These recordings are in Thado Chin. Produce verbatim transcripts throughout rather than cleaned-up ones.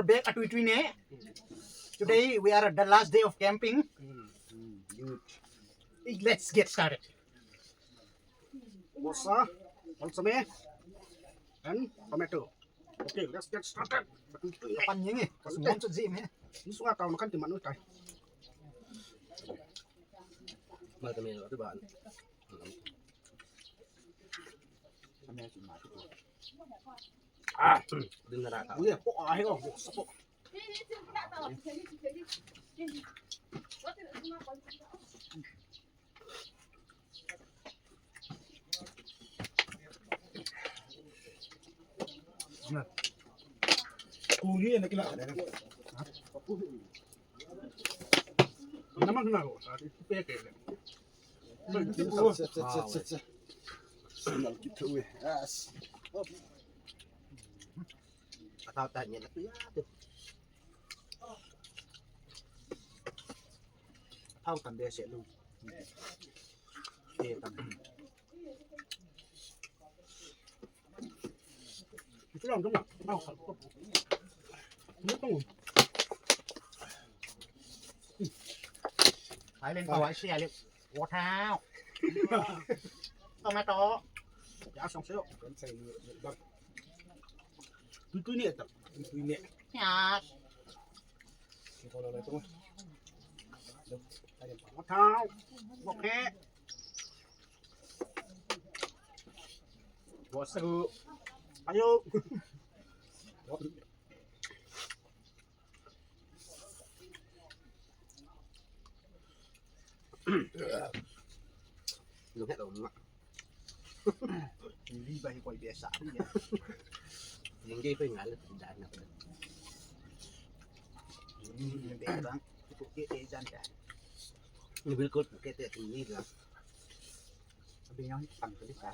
Back at Tuitui ne. Today we are at the last day of camping. Mm, mm, good. Let's get started. Bosa, balsam, and tomato. Okay, let's get started. Pan yang eh. Pas mon sa jim eh. Ni sunga tau na kan ti manu tai. Mal kami na tu ban. Ah, din na rata. Uye, po ahe ko, po. Kuli na kila. Naman na ko, sa peke. Sinal kita we. Yes. Atau tanya lah tu ya tu. Atau tambah selu. Eh, tambah. Ito lang, ito lang. Ito lang. Ai lên tàu ai xe lên. Ủa thao. Tomato. Dạ, xong xíu. Tui tui nè, tui tui nè. Yes. Ủa thao. Ủa khe. Ủa sư. Ayo. Lu het lo ma. Li ba hi koi be sa ni. Ning ge pe ngal le da na. Ni be bang. Ku ke te jan da. Ni bil ko ke te ni la. Abin yang pang ke ka.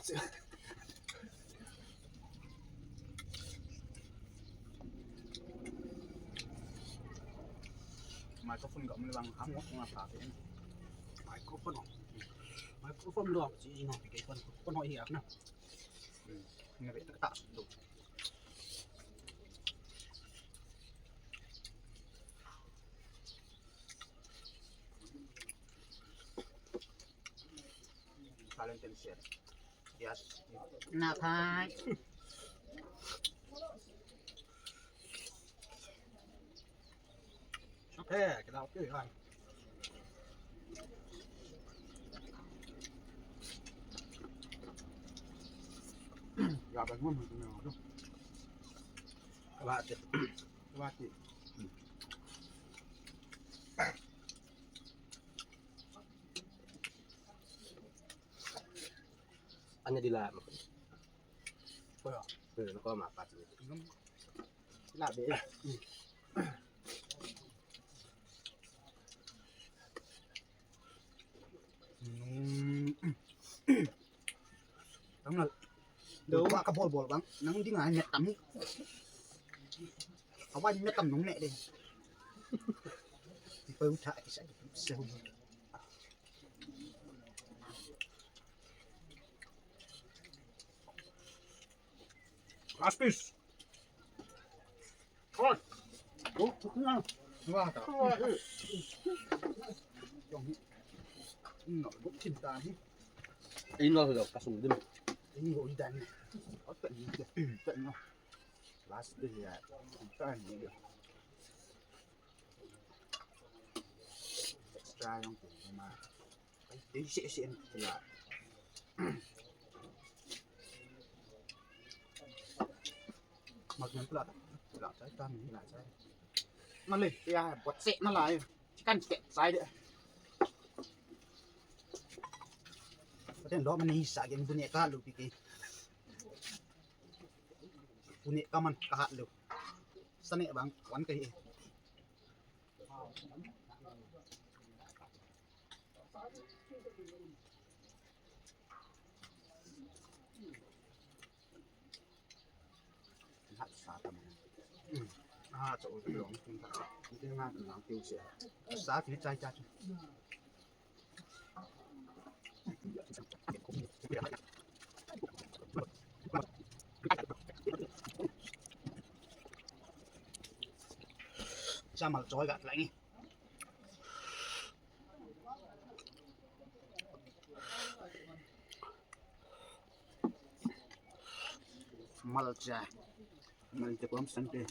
Microphone gam le bang ham ngok nga pa pe. Microphone. Microphone lo chi no pi ke kon kon ho hi ak na. Nga be ta ta su. Silent and share. Yes. Na phai. Okay, cái đau cái này. Gà bánh mắm mình nào đó. Các bạn, các bạn chị. Anya di la. Ko ya. Ko ma pa ti. La be. Tang na. Do wa ka bol bol bang. Nang di ngai ne tam. Awan ne tam nong ne de. Ti pa u tha ki sa ki sa. Last piece. Oi. Oi, tukuna. Wah, tak. No, buk cinta ni. Ini lo, kasung din. Ini lo idan. Otak ni. Otak ni. Last piece ya. Cinta ni. Extra yang tu. Ei, se, se, la. Mag nem pula ta. Pula ta, ta ni la sa. Male, ya, bot se, mala. Chicken se, sa de. Paten do mani sa gen bune ka lu pi ke. Bune ka man ka hat lu. Sa ne bang, wan ka hi. Cha mal choi ga tlang e. Mal cha. Mal cha kom san te.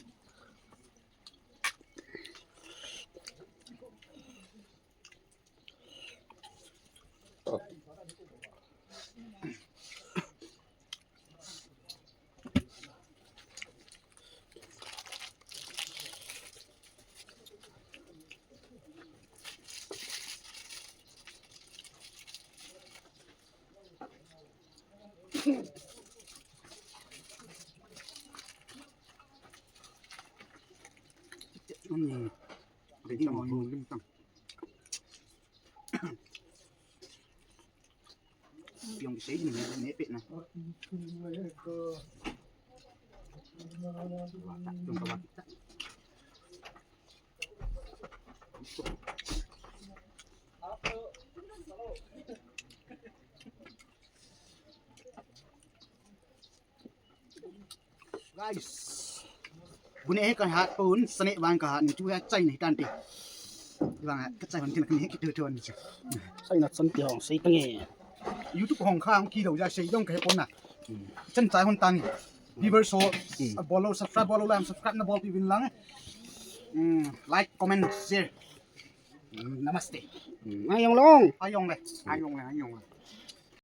Yung sei ni ne pe na. Wa ta, yung ka wa ta. Guys. Bune he ka hat pun, sane bang ka hat ni tu ya chai ni tante. Bang ka chai hon kin kin he ki tu tu ni. Chai na chan ti hong sei tange. YouTube hong kha hong ki do ya sei dong ka he pon na. Chan chai hon tang. Viewers ho, bolo, subscribe bolo, lam subscribe na bol pi vin lang. Like, comment, share. Namaste. Ayong long. Ayong le. Ayong le, ayong le.